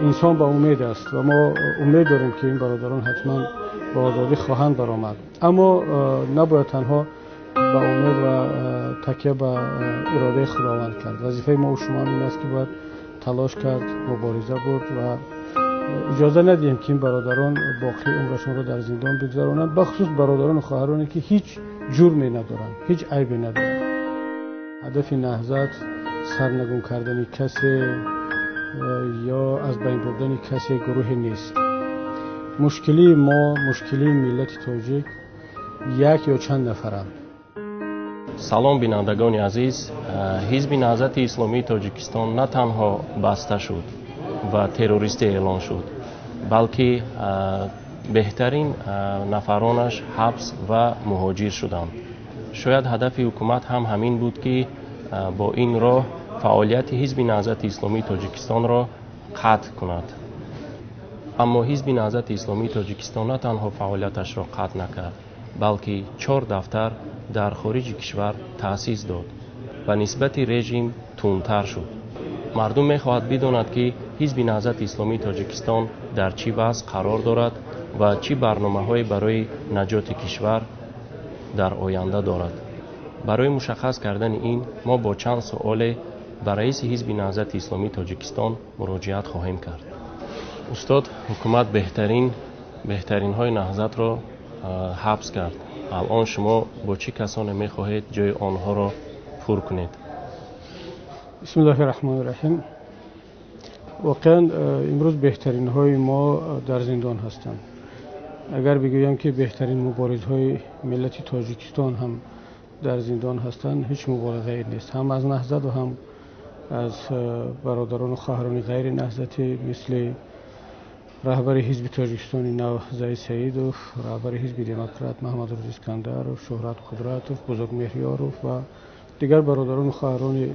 Инсон ба умед аст ва мо умед дорем, ки ин бародарон ҳатман ба озодӣ хоҳанд баромад. Аммо набояд танҳо ба умед ва такя ба иродаи Худованд кард. Вазифаи мо шумо ин аст, ки бояд талош кард, мубориза бурд ва иҷоза надиҳем, ки ин бародарон боқии умрашонро дар зиндон бигзаронанд, бахусус бародарону хоҳароне, ки ҳеҷ ҷурме надоранд, ҳеҷ айбе надоранд. Ҳадафи Наҳзат сарнагун кардани касе ё аз байн бурдани касе, гурӯҳе нест. Мушкилии мо, мушкилии миллати тоҷик як ё чанд нафаранд. Салом, бинандагони азиз. Ҳизби Наҳзати Исломии Тоҷикистон на танҳо баста шуд ва террористӣ эълон шуд, балки беҳтарин нафаронаш ҳабс ва муҳоҷир шуданд. Шояд ҳадафи ҳукумат ҳам ҳамин буд, ки бо ин роҳ фаъолияти Ҳизби Наҳзати Исломии Тоҷикистонро қатъ кунад. Аммо Ҳизби Наҳзати Исломии Тоҷикистон на танҳо фаъолияташро қатъ накард, балки чор дафтар дар хориҷи кишвар таъсис дод ва нисбати режим тундтар шуд. Мардум мехоҳад бидонад, ки Ҳизби Наҳзати Исломии Тоҷикистон дар чӣ вазъ қарор дорад ва чӣ барномаҳое барои наҷоти кишвар дар оянда дорад. Барои мушаххас кардани ин мо бо чанд суоле ба раиси Ҳизби Наҳзати Исломии Тоҷикистон муроҷиат хоҳем кард. Устод, ҳукумат беҳтаринҳои Наҳзатро ҳабс кард. Алон шумо бо чӣ касоне мехоҳед ҷои онҳоро пур кунед? Бисмиллоҳи раҳмони раҳим. Воқеан, имрӯз беҳтаринҳои мо дар зиндон ҳастанд. Агар бигӯям, ки беҳтарин муборизҳои миллати Тоҷикистон ҳам дар зиндон ҳастанд, ҳеҷ муболиғае нест. Ҳам аз Наҳзат ва ҳам аз бародарону хоҳарони ғайри наҳзатӣ, мисли раҳбари Ҳизби Тоҷикистони Нав Заид Саидов, раҳбари Ҳизби Демократ Маҳмадрӯз Искандаров, Шӯҳрат Қудратов, Бузургмеҳрёров ва дигар бародарону хоҳарони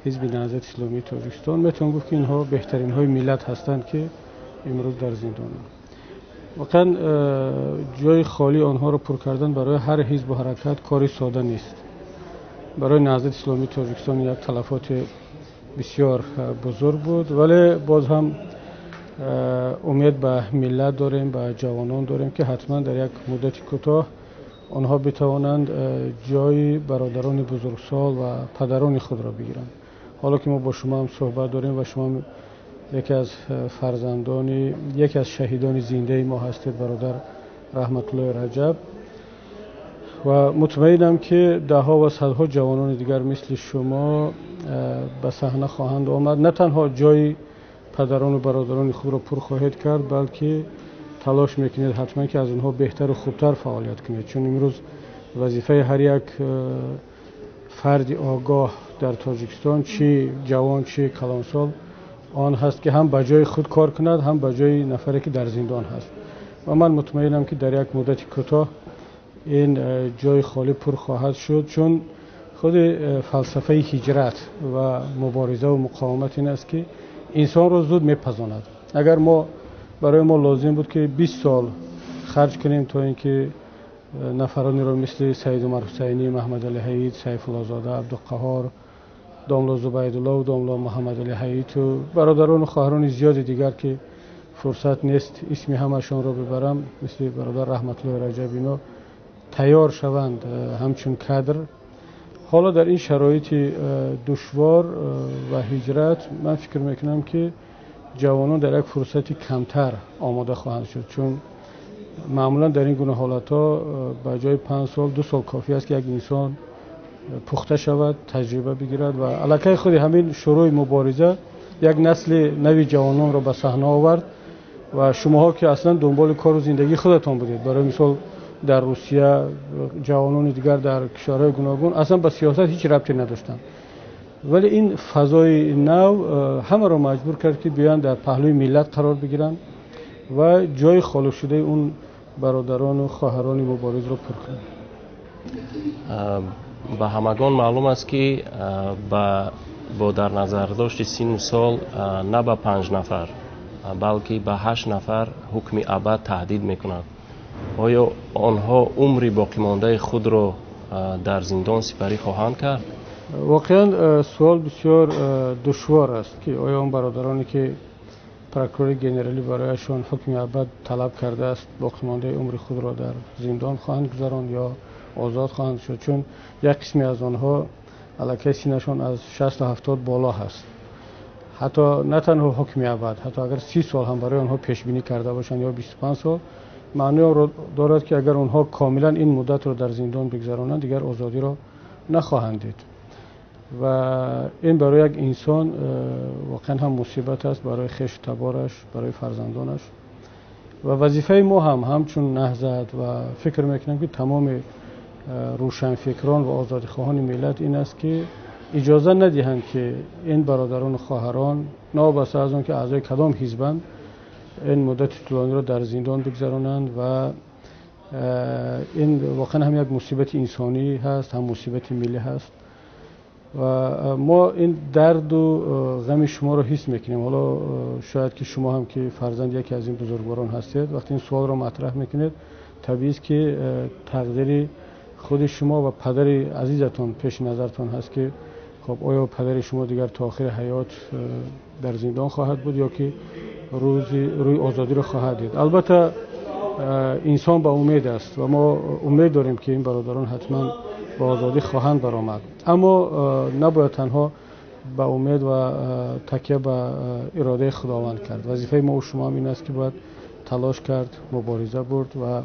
Ҳизби Наҳзати Исломии Тоҷикистон. Метавон гуфт, ки инҳо беҳтаринҳои миллат ҳастанд, ки имрӯз дар зиндонанд. Воқеан, ҷои холии онҳоро пур кардан барои ҳар ҳизбу ҳаракат кори сода нест. Барои Наҳзати Исломии Тоҷикистон як талафоти бисёр бузург буд, вале боз ҳам умед ба миллат дорем, ба ҷавонон дорем, ки ҳатман дар як муддати кӯтоҳ онҳо битавонанд ҷои бародарони бузургсол ва падарони худро бигиранд. Ҳоло ки мо бо шумо ҳам суҳбат дорем ва шумо яке аз фарзандони яке аз шаҳидони зиндаи мо ҳастед, бародар Раҳматуллои Раҷаб, ва мутмаинам, ки даҳҳо ва садҳо ҷавонони дигар мисли шумо ба саҳна хоҳанд омад. На танҳо ҷои падарону бародарони худро пур хоҳед кард, балки талош мекунед ҳатман, ки аз онҳо беҳтару хубтар фаъолият кунед, чун имрӯз вазифаи ҳар як фарди огоҳ дар Тоҷикистон, чӣ ҷавон, чӣ калонсол, он ҳаст, ки ҳам ба ҷои худ кор кунад, ҳам ба ҷои нафаре, ки дар зиндон ҳаст. Ва ман мутмаинам, ки дар як муддати кӯтоҳ ин ҷои холӣ пур хоҳад шуд, чун худи фалсафаи ҳиҷрат ва муборизаву муқовимат ин аст, ки инсонро зуд мепазонад. Агар мо барои мо лозим буд, ки 20 сол харҷ кунем, то ин ки нафаронеро мисли Саидумар Ҳусайнӣ, Маҳмадалӣ Ҳаид, Сайфуллозода Абдуқаҳор, домло Зубайдуллову домло Муҳаммадалӣ Ҳаиту бародарону хоҳарони зиёди дигар, ки фурсат нест исми ҳамашонро бибарам, мисли бародар Раҳматуллои Раҷаб, ино тайёр шаванд ҳамчун кадр. Ҳоло дар ин шароити душвор ва ҳиҷрат ман фикр мекунам, ки ҷавонон дар як фурсати камтар омода хоҳанд шуд, чун маъмулан дар ин гуна ҳолатҳо ба ҷои 5 сол 2 сол кофӣ аст, ки як инсон пухта шавад, таҷриба бигирад. Ва аллакай худи ҳамин шурӯи мубориза як насли нави ҷавононро ба саҳна овард. Ва шумоҳо, ки аслан дунболи кору зиндагии худатон будед, барои мисол дар Русия, ҷавонони дигар дар кишварҳои гуногун аслан ба сиёсат ҳеҷ рабте надоштанд, вале ин фазои нав ҳамаро маҷбур кард, ки биёянд, дар паҳлӯи миллат қарор бигиранд ва ҷои холишудаи он бародарону хоҳарони муборизро пур кунанд. Ба ҳамагон маълум аст, ки бо дар назардошти синну сол на ба панҷ нафар, балки ба ҳашт нафар ҳукми абад таҳдид мекунад. Оё онҳо умри боқимондаи худро дар зиндон сипарӣ хоҳанд кард? Воқеан, суол бисёр душвор аст, ки оё он бародароне, ки Прокурори генералӣ барояшон ҳукми абад талаб кардааст, боқимондаи умри худро дар зиндон хоҳанд гузаронд ё озод хоҳанд шуд, чун як қисме аз онҳо аллакай синнашон аз 60-70 боло ҳаст. Ҳатто на танҳо ҳукми абад, ҳатто агар 30 сол ҳам барои онҳо пешбинӣ карда бошанд ё 25 сол, маънои онро дорад, ки агар онҳо комилан ин муддатро дар зиндон бигзаронанд, дигар озодиро нахоҳанд дид. Ва ин барои як инсон воқеан ҳам мусибат аст, барои хешу табораш, барои фарзандонаш. Ва вазифаи мо ҳам ҳамчун Наҳзат, ва фикр мекунам, ки тамоми рӯшанфикрон ва озодихоҳони миллат, ин аст, ки иҷоза надиҳанд, ки ин бародарону хоҳарон, новобаста аз он ки аъзои кадом ҳизбанд, ин муддати тӯлониро дар зиндон бигзаронанд. Ва ин воқеан ҳам як мусибати инсонӣ ҳаст, ҳам мусибати миллӣ ҳаст. Ва мо ин дарду ғами шуморо ҳис мекунем. Ҳоло шояд ки шумо ҳам, ки фарзанди яке аз ин бузургворон ҳастед, вақте ин суолро матраҳ мекунед, табиист, ки тақдири худи шумо ва падари азизатон пеши назартон ҳаст, ки хоб, оё падари шумо дигар то охири ҳаёт дар зиндон хоҳад буд ё ки рӯзи рӯи озодиро хоҳад дид. Албатта, инсон ба умед аст ва мо умед дорем, ки ин бародарон ҳатман ба озодӣ хоҳанд баромад, аммо набояд танҳо ба умед ва такя ба иродаи Худованд кард. Вазифаи мо шумо ҳам ин аст, ки бояд талош кард, мубориза бурд ва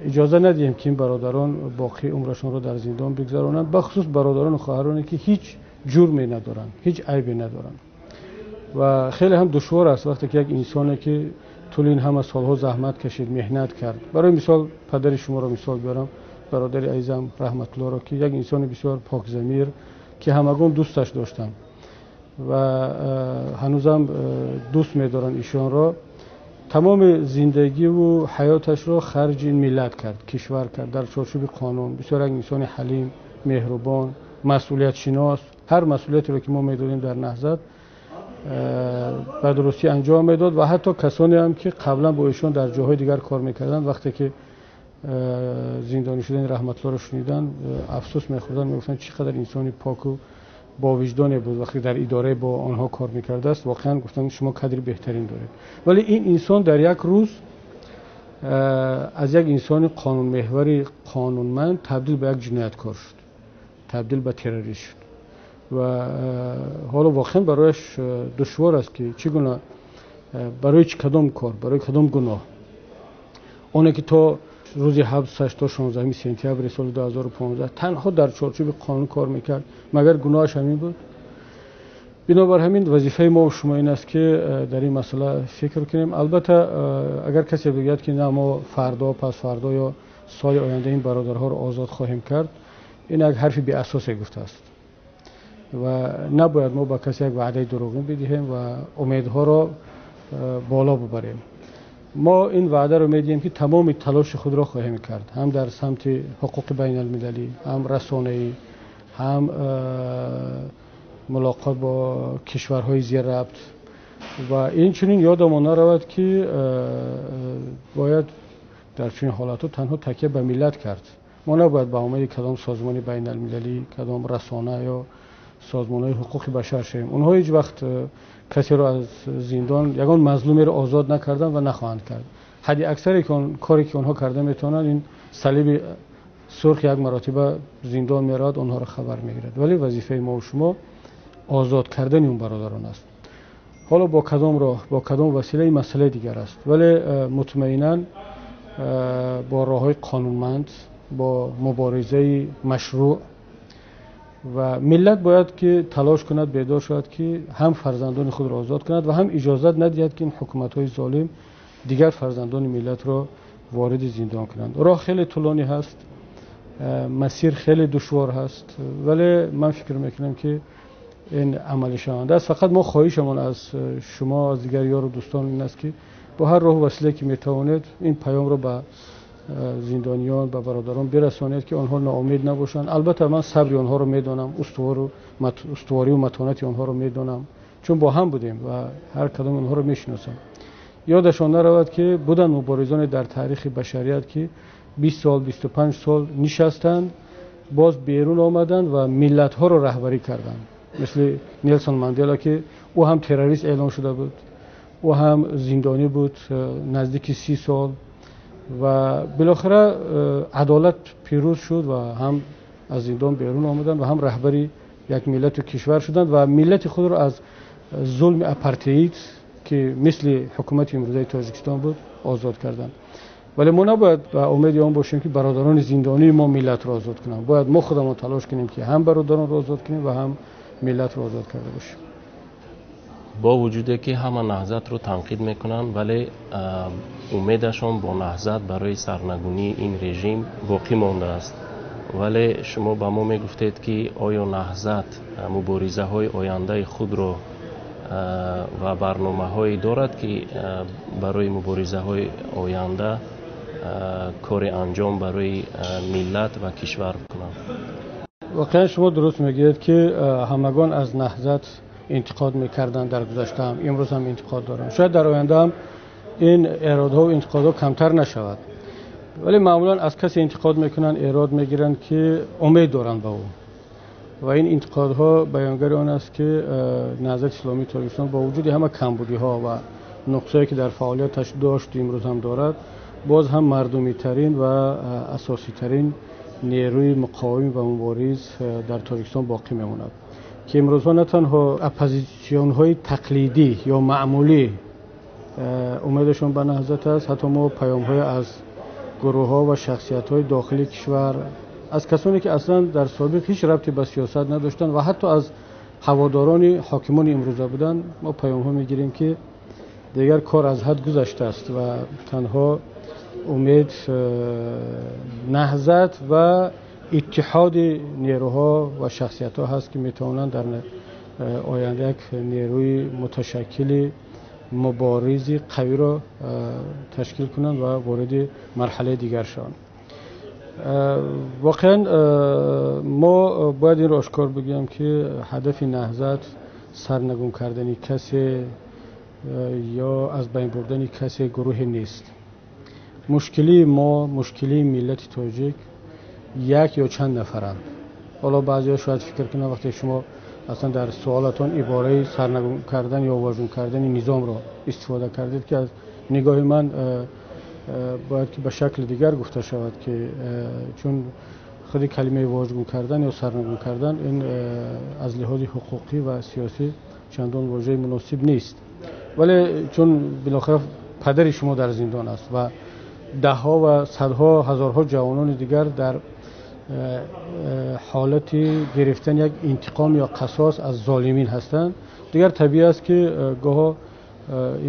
иҷоза надиҳем, ки ин бародарон боқии умрашонро дар зиндон бигзаронанд, бахусус бародарону хоҳароне, ки ҳеҷ ҷурме надоранд, ҳеҷ айбе надоранд. Ва хеле ҳам душвор аст, вақте ки як инсоне, ки тӯли ин ҳама солҳо заҳмат кашид, меҳнат кард, барои мисол падари шуморо мисол биёрам, бародари азизам Раҳматуллоро, ки як инсони бисёр покзамир, ки ҳамагон дӯсташ доштанд ва ҳанӯзам дӯст медоранд ишонро, тамоми зиндагиву ҳаёташро харҷи ин миллат кард, кишвар кард, дар чорчӯби қонун. Бисёр як инсони ҳалим, меҳрубон, масъулиятшинос. Ҳар масъулиятеро, ки мо медодем дар Наҳзат, ба дурустӣ анҷом медод. Ва ҳатто касоне ҳам, ки қаблан бо эшон дар ҷоҳои дигар кор мекарданд, вақте ки зиндонӣ шудани Раҳматуллоро шуниданд, афсӯс мехӯрданд, мегуфтанд, чӣ қадар инсони поку бовиҷдоне буд, вақте дар идора бо онҳо кор мекардааст. Воқеан, гуфтанд, шумо кадри беҳтарин доред. Вале ин инсон дар як рӯз аз як инсони қонунмеҳвари қонунманд табдил ба як ҷинояткор шуд, табдил ба террорист шуд. Ва ҳоло воқеан барояш душвор аст, ки чӣ гуна, барои чӣ, кадом кор, барои кадом гуноҳ. Оне ки то рӯзи ҳабсаш, то 16 сентябри соли 2015 танҳо дар чорчӯби қонун кор мекард, магар гуноҳаш ҳамин буд? Бинобар ҳамин вазифаи мо шумо ин аст, ки дар ин масъала фикр кунем. Албатта, агар касе бигӯяд, ки на, мо фардо, пасфардо ё соли оянда ин бародарҳоро озод хоҳем кард, ин як ҳарфи беасосе гуфтааст. Ва набояд мо ба касе як ваъдаи дурӯғин бидиҳем ва умедҳоро боло бибарем. Мо ин ваъдаро медиҳем, ки тамоми талоши худро хоҳем кард, ҳам дар самти ҳуқуқи байналмилалӣ, ҳам расонаӣ, ҳам мулоқот бо кишварҳои зиррабт. Ва инчунин ёдамон наравад, ки бояд дар чунин ҳолатҳо танҳо такя ба миллат кард. Мо набояд ба умеди кадом созмони байналмилалӣ, кадом расона ё созмонҳои ҳуқуқи башар шавем. Онҳо ҳеҷ вақт касеро аз зиндон, ягон мазлумеро озод накарданд ва нахоҳанд кард. Ҳадди аксаре коре, ки онҳо карда метавонанд, ин Салиби Сурх як маротиба зиндон меравад, онҳоро хабар мегирад. Вале вазифаи мо шумо озод кардани он бародарон аст. Ҳоло бо кадом роҳ, бо кадом васила, ин масъалаи дигар аст, вале мутмаинан бо роҳҳои қонунманд, бо муборизаи машрӯъ. Ва миллат бояд ки талош кунад, бедор шавад, ки ҳам фарзандони худро озод кунад ва ҳам иҷозат надиҳад, ки ин ҳукуматҳои золим дигар фарзандони миллатро вориди зиндон кунанд. Роҳ хеле тӯлонӣ ҳаст, масир хеле душвор ҳаст, вале ман фикр мекунам, ки ин амалишаванда аст. Фақат мо хоҳишамон аз шумо, аз дигар ёру дӯстон ин аст, ки бо ҳар роҳу василае, ки метавонед, ин паёмро ба зиндониён, ба бародарон бирасонед, ки онҳо ноумед набошанд. Албатта, ман сабри онҳоро медонам, устуворию матонати онҳоро медонам, чун бо ҳам будем ва ҳар кадоми онҳоро мешиносам. Ёдашон наравад, ки буданд муборизоне дар таърихи башарият, ки 20 сол, 25 сол нишастанд, боз берун омаданд ва миллатҳоро раҳбарӣ карданд, мисли Нелсон Мандела, ки ӯ ҳам террорист эълон шуда буд. Ӯ ҳам зиндонӣ буд наздики 30 сол ва билохира адолат пирӯз шуд ва ҳам аз зиндон берун омаданд ва ҳам раҳбари як миллату кишвар шуданд ва миллати худро аз зулми апартеид, ки мисли ҳукумати имрӯзаи Тоҷикистон буд, озод карданд. Вале мо набояд ба умеди он бошем, ки бародарони зиндонии мо миллатро озод кунанд. Бояд мо худамон талош кунем, ки ҳам бародаронро озод кунем ва ҳам миллатро озод карда бошем. Бо вуҷуде ки ҳама Наҳзатро танқид мекунанд, вале умедашон бо Наҳзат барои сарнагунии ин режим боқӣ мондааст. Вале шумо ба мо мегуфтед, ки оё Наҳзат муборизаҳои ояндаи худро ва барномаҳое дорад, ки барои муборизаҳои оянда кори анҷом барои миллат ва кишвар кунанд? Воқеан, шумо дуруст мегӯед, ки ҳамагон аз Наҳзат интиқод мекарданд дар гузаштаам, имрӯз ҳам интиқод доранд. Шояд дар оянда ҳам ин эродҳо ва интиқодҳо камтар нашавад, вале маъмулан аз касе интиқод мекунанд, эрод мегиранд, ки умед доранд ба ӯ. Ва ин интиқодҳо баёнгари он аст, ки Наҳзати Исломии Тоҷикистон бо вуҷуди ҳама камбудиҳо ва нуқсҳое, ки дар фаъолияташ дошт, имрӯз ҳам дорад, боз ҳам мардумитарин ва асоситарин нерӯи муқовим ва мубориз дар Тоҷикистон боқӣ мемонад, ки имрӯзҳо на танҳо оппозитсионҳои тақлидӣ ё маъмулӣ умедашон ба Наҳзат аст, ҳатто мо паёмҳое аз гурӯҳҳо ва шахсиятҳои дохили кишвар, аз касоне, ки аслан дар собиқ ҳеҷ рабте ба сиёсат надоштанд ва ҳатто аз ҳаводорони ҳокимони имрӯза буданд, мо паёмҳо мегирем, ки дигар кор аз ҳад гузаштааст ва танҳо умед Наҳзат ва иттиҳоди нерӯҳо ва шахсиятҳо ҳаст, ки метавонанд дар оянда як нерӯи муташаккили муборизи қавиро ташкил кунанд ва вориди марҳалаи дигар шаванд. Воқеан, мо бояд инро ошкор бигӯем, ки ҳадафи Наҳзат сарнагун кардани касе ё аз байн бурдани касе, гурӯҳе нест. Мушкилии мо, мушкилии миллати тоҷик як ё чанд нафаранд. Ҳоло баъзеҳо шояд фикр кунанд, вақте шумо аслан дар суолатон ибораи сарнагун кардан ё вожгун кардани низомро истифода кардед, ки аз нигоҳи ман бояд ки ба шакли дигар гуфта шавад, ки чун худи калимаи вожгун кардан ё сарнагун кардан ин аз лиҳози ҳуқуқӣ ва сиёсӣ чандон вожаи муносиб нест. Вале чун билохира падари шумо дар зиндон аст ва даҳҳо ва садҳо ҳазорҳо ҷавонони дигар дар ҳолати гирифтани як интиқом ё қасос аз золимин ҳастанд, дигар табиӣ аст, ки гоҳо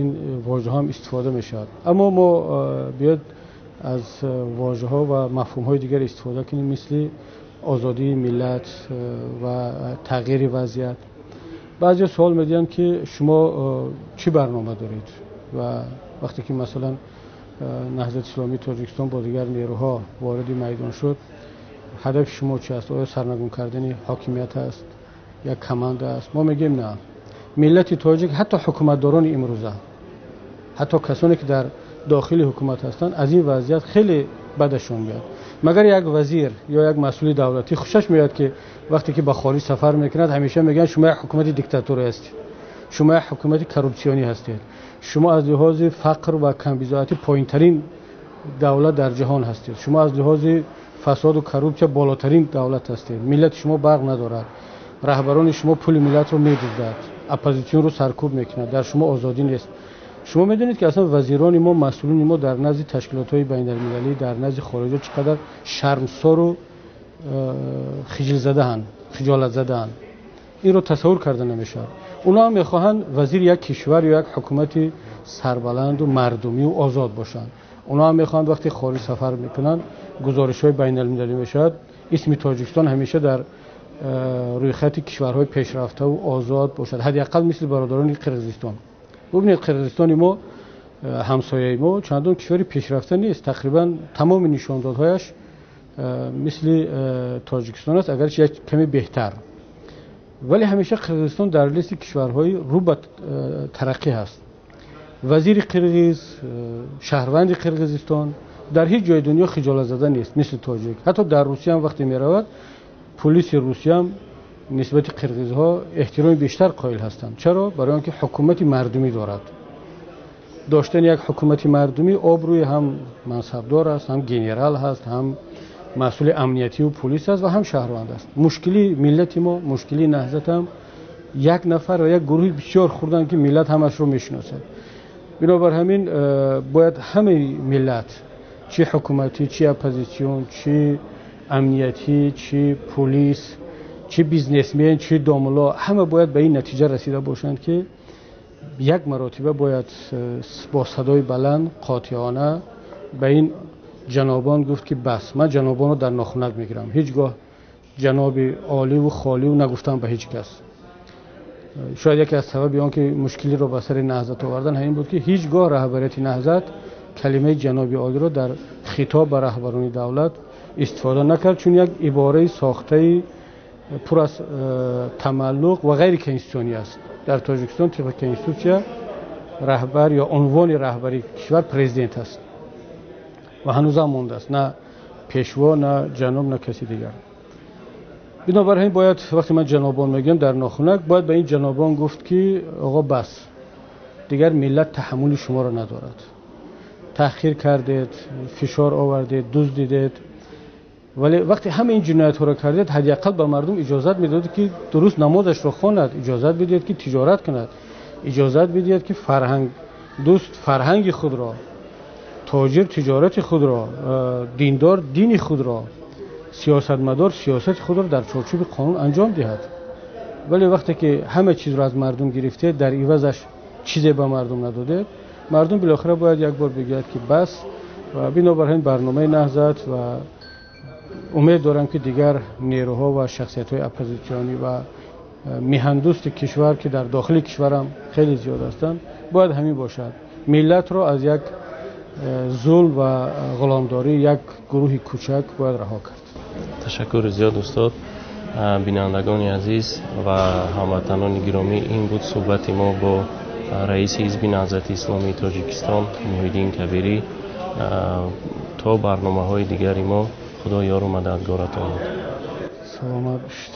ин вожаҳо ҳам истифода мешавад. Аммо мо биёд аз вожаҳо ва мафҳумҳои дигар истифода кунем, мисли озодии миллат ва тағйири вазъият. Баъзеҳо суол медиҳанд, ки шумо чӣ барнома доред? Ва вақте ки масалан Наҳзати Исломии Тоҷикистон бо дигар нерӯҳо вориди майдон шуд, ҳадафи шумо чи аст? Оё сарнагун кардани ҳокимият аст, як команда аст? Мо мегӯем, на. Миллати тоҷик, ҳатто ҳукуматдорони имрӯза, ҳатто касоне, ки дар дохили ҳукумат ҳастанд, аз ин вазъият хеле бадашон меяд. Магар як вазир ё як масъули давлатӣ хушаш меояд, ки вақте ки ба хориҷ сафар мекунад, ҳамеша мегӯянд: «Шумо як ҳукумати диктатурӣ ҳастед, шумо як ҳукумати коррупсионӣ ҳастед, шумо аз лиҳози фақр ва камбизоатӣ поинтарин давлат дар ҷаҳон ҳастед, шумо аз лиҳози фасоду коррупсия болотарин давлат ҳастед, миллати шумо барқ надорад, раҳбарони шумо пули миллатро медуздад, оппозитсионро саркӯб мекунад, дар шумо озодӣ нест»? Шумо медонед, ки аслан вазирони мо, масъулини мо дар назди ташкилотҳои байналмилалӣ, дар назди хориҷа чӣ қадар шармсору хиҷилзадаанд, хиҷолатзадаанд, инро тасаввур карда намешавад. Онҳо ҳам мехоҳанд вазири як кишвар ё як ҳукумати сарбаланду мардумию озод бошанд. Онҳо ҳам мехоҳанд, вақте хориҷ сафар мекунанд, гузоришҳои байналмилалӣ мешавад, исми Тоҷикистон ҳамеша дар рӯйхати кишварҳои пешрафтаву озод бошад, ҳадди ақал мисли бародарони Қирғизистон. Бубинед, Қирғизистони мо, ҳамсояи мо, чандон кишвари пешрафта нест, тақрибан тамоми нишондодҳояш мисли Тоҷикистон аст, агарчи як каме беҳтар, вале ҳамеша Қирғизистон дар листи кишварҳои рӯ ба тараққӣ ҳаст. Вазири қирғиз, шаҳрванди Қирғизистон дар ҳеҷ ҷои дунё хиҷолатзада нест мисли тоҷик. Ҳатто дар Русияам вақте меравад, пулиси Русияам нисбати қирғизҳо эҳтироми бештар қоил ҳастанд. Чаро? Барои он ки ҳукумати мардумӣ дорад. Доштани як ҳукумати мардумӣ обрӯи ҳам мансабдор аст, ҳам генерал ҳаст, ҳам масъули амниятию пулис аст ва ҳам шаҳрванд аст. Мушкили миллати мо, мушкили Наҳзат ҳам як нафар ва як гурӯҳи бисёр хурданд, ки миллат ҳамашро мешиносад. Бинобар ҳамин бояд ҳамаи миллат, чӣ ҳукуматӣ, чӣ оппозитсион, чӣ амниятӣ, чӣ пулис, чӣ бизнесмен, чӣ домулло, ҳама бояд ба ин натиҷа расида бошанд, ки як маротиба бояд бо садои баланд, қотеона ба ин ҷанобон гуфт, ки бас. Ман ҷанобонро дар нохунак мегирам, ҳеҷ гоҳ ҷаноби оливу холиву нагуфтам ба ҳеҷ кас. Шояд яке аз сабаби он ки мушкилиро ба сари Наҳзат овардан ҳамин буд, ки ҳеҷ гоҳ раҳбарияти Наҳзат калимаи ҷаноби олиро дар хитоб ба раҳбарони давлат истифода накард, чун як ибораи сохтаи пур аз тамаллуқ ва ғайриконститутсионӣ аст. Дар Тоҷикистон тибқи конститутсия раҳбар ё унвони раҳбари кишвар президент аст ва ҳанӯзам мондааст, на пешво, на ҷаноб, на каси дигар. Бинобар ҳамин бояд, вақте ман ҷанобон мегӯям дар нохунак, бояд ба ин ҷанобон гуфт, ки оғо, бас, дигар миллат таҳаммули шуморо надорад. Таҳқир кардед, фишор овардед, дуздидед, вале вақте ҳама ин ҷиноятҳоро кардед, ҳадди ақал ба мардум иҷозат медодед, ки дуруст намозашро хонад, иҷозат бидиҳед, ки тиҷорат кунад, иҷозат бидиҳед, ки фарҳанг дӯст фарҳанги худро, тоҷир тиҷорати худро, диндор дини худро, сиёсатмадор сиёсати худро дар чорчӯби қонун анҷом диҳад. Вале вақте ки ҳама чизро аз мардум гирифтед, дар ивазаш чизе ба мардум надодед, мардум билохира бояд як бор бигӯяд, ки бас. Ва бинобар ҳамин барномаи Наҳзат ва умед дорам, ки дигар нерӯҳо ва шахсиятҳои оппозитсионӣ ва миҳандӯсти кишвар, ки дар дохили кишварам хеле зиёд ҳастанд, бояд ҳамин бошад: миллатро аз як зулм ва ғуломдории як гурӯҳи кӯчак бояд раҳо кард. Ташаккури зиёд, устод. Бинандагони азиз ва ҳамватанони гиромӣ, ин буд суҳбати мо бо раиси Ҳизби Наҳзати Исломии Тоҷикистон Муҳиддин Кабирӣ. То барномаҳои дигари мо, Худо ёру мададгоратон. Саломат бошед.